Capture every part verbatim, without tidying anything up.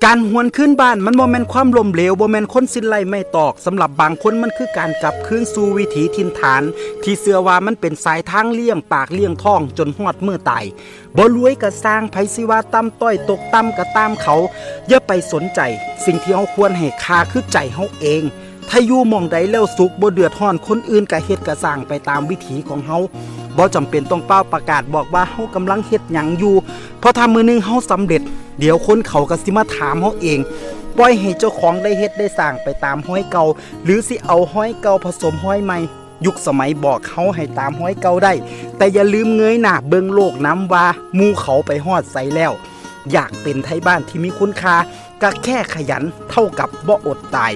การหวนคืนบ้านมันบ่แม่นความล้มเหลว บ่แม่นคนสิ้นไร้ไม้ตอก สำหรับบางคนมันคือการกลับคืนสู่วิถีถิ่นฐาน ที่เชื่อว่ามันเป็นสายทางเลี้ยงปากเลี้ยงท้องจนฮอดมื้อตาย บ่รวยก็ซ่าง ไผสิว่าต่ำต้อยตกต่ำก็ตามเขา อย่าไปสนใจ สิ่งที่เฮาควรให้ค่าคือใจเฮาเอง ถ้าอยู่หม่องใดแล้วสุข บ่เดือดร้อนคนอื่น ก็เฮ็ดก็ซ่างไปตามวิถีของเฮา บ่จำเป็นต้องเป่าประกาศบอกว่าเฮากำลังเฮ็ดหยังอยู่ เพราะถ้ามื้อหนึ่งเฮาสำเร็จ เดี๋ยวคนเขาก็สิมาถามเฮาเอง ปล่อยให้เจ้าของได้เฮ็ดได้ซ่างไปตามฮอยเก่า หรือสิเอาฮอยเก่าผสมฮอยใหม่ ยุคสมัยบอกเฮาให้ตามฮอยเก่าได้ แต่อย่าลืมเงยหน้าเบิ่งโลกนำว่าหมู่เขาไปฮอดไสแล้ว อยากเป็นไทบ้านที่มีคุณค่า ก็แค่ขยันเท่ากับบ่อดตาย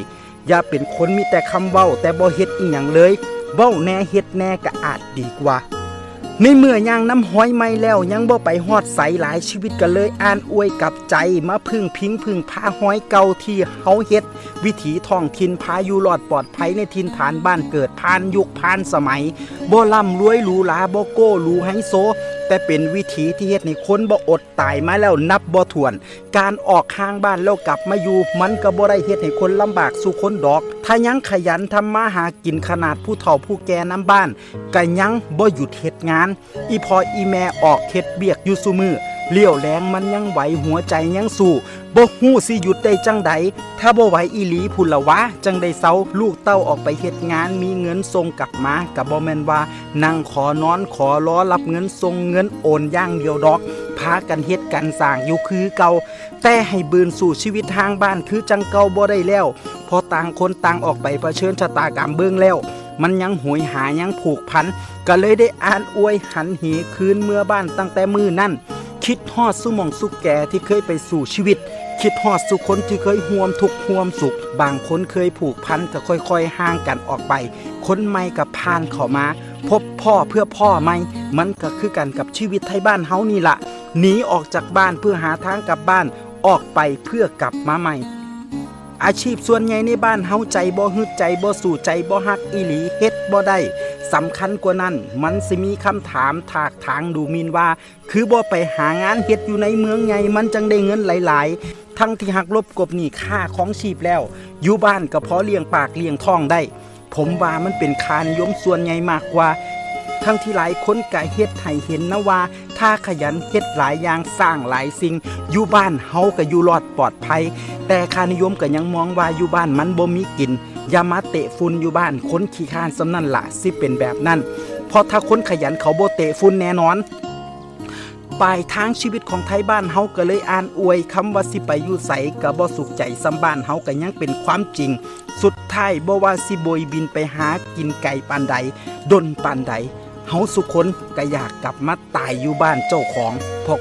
อย่าเป็นคนมีแต่คำเว้าแต่บ่เฮ็ดอิหยังเลย เว้าแหน่เฮ็ดแหน่ก็อาจดีกว่า ในเมื่อย่างนำฮอยใหม่แล้วยังบ่ไปฮอดไส หลายชีวิตก็เลยอ่านอวยกลับใจ มาพึ่งพิงพึ่งพาฮอยเก่าที่เฮาเฮ็ด วิถีท้องถิ่นพาอยู่รอดปลอดภัยในถิ่นฐานบ้านเกิด ผ่านยุคผ่านสมัย บ่ร่ำรวยหรูหรา บ่โก้หรูไฮโซ แต่เป็นวิถีที่เฮ็ดให้คนบ่อดตายมาแล้วนับบ่ถ้วน การออกห่างบ้านแล้วกลับมาอยู่ มันก็บ่ได้เฮ็ดให้คนลำบากสู่คนดอก ถ้ายังขยันทำมาหากิน ขนาดผู้เฒ่าผู้แก่นำบ้านก็ยังบ่หยุดเฮ็ดงาน อีพ่ออีแม่ออกเฮ็ดเวียกอยู่ซุมื้อ เลี้ยวแลงมันยังไหว หัวใจยังสู้ บ่ฮู้สิหยุดได้จั่งใด ถ้าบ่ไหวอีหลีพุ้นละวะ จั่งได้เซา ลูกเต้าออกไปเฮ็ดงาน มีเงินส่งกลับมา ก็บ่แม่นว่านั่งขอนอนขอรอรับเงินส่งเงินโอนอย่างเดียวดอก พากันเฮ็ดกันซ่างอยู่คือเก่า แต่ให้บืนสู่ชีวิตห่างบ้านคือจั่งเก่าบ่ได้แล้ว เพราะต่างคนต่างออกไปเผชิญชะตากรรมเบิ่งแล้ว มันยังโหยหายังผูกพัน ก็เลยได้อ่านอวยหันเหคืนเมือบ้านตั้งแต่มื้อนั้น คิดฮอดสู่หม่องสู่แก่ที่เคยไปสู้ชีวิต คิดฮอดสู่คนที่เคยร่วมทุกข์ร่วมสุข บางคนเคยผูกพันก็ค่อยๆห่างกันออกไป คนใหม่ก็ผ่านเข้ามา พบพ้อเพื่อพ้อใหม่ มันก็คือกันกับชีวิตไทบ้านเฮานี่ล่ะ หนีออกจากบ้านเพื่อหาทางกลับบ้าน ออกไปเพื่อกลับมาใหม่ อาชีพส่วนใหญ่ในบ้านเฮาใจบ่ฮึด ใจบ่สู้ ใจบ่ฮักอีหลี เฮ็ดบ่ได้ สำคัญกว่านั้น มันสิมีคำถามถากถางดูหมิ่นว่า คือบ่ไปหางานเฮ็ดอยู่ในเมืองใหญ่ มันจั่งได้เงินหลายๆ ทั้งที่หักลบกลบหนี้ค่าครองชีพแล้ว อยู่บ้านก็พอเลี้ยงปากเลี้ยงท้องได้ ผมว่ามันเป็นค่านิยมส่วนใหญ่มากกว่า ทั้งที่หลายคนก็เฮ็ดให้เห็นนะว่า ถ้าขยันเฮ็ดหลายอย่างซ่างหลายสิ่ง อยู่บ้านเฮาก็อยู่รอดปลอดภัย แต่ค่านิยมก็ยังมองว่าอยู่บ้านมันบ่มีกิน อย่ามาเตะฝุ่นอยู่บ้าน คนขี้คร้านส่ำนั้นล่ะสิเป็นแบบนั้น เพราะถ้าคนขยันเขาบ่เตะฝุ่นแน่นอน ปลายทางชีวิตของไทบ้านเฮาก็เลยอ่านอวย คำว่าสิไปอยู่ไสก็บ่สุขใจส่ำบ้านเฮาก็ยังเป็นความจริง สุดท้ายบ่ว่าสิโบยบินไปหากินไกลปานใด ดนปานใด เฮาสุคนก็อยากกลับมาตายอยู่บ้านเจ้าของ เพราะ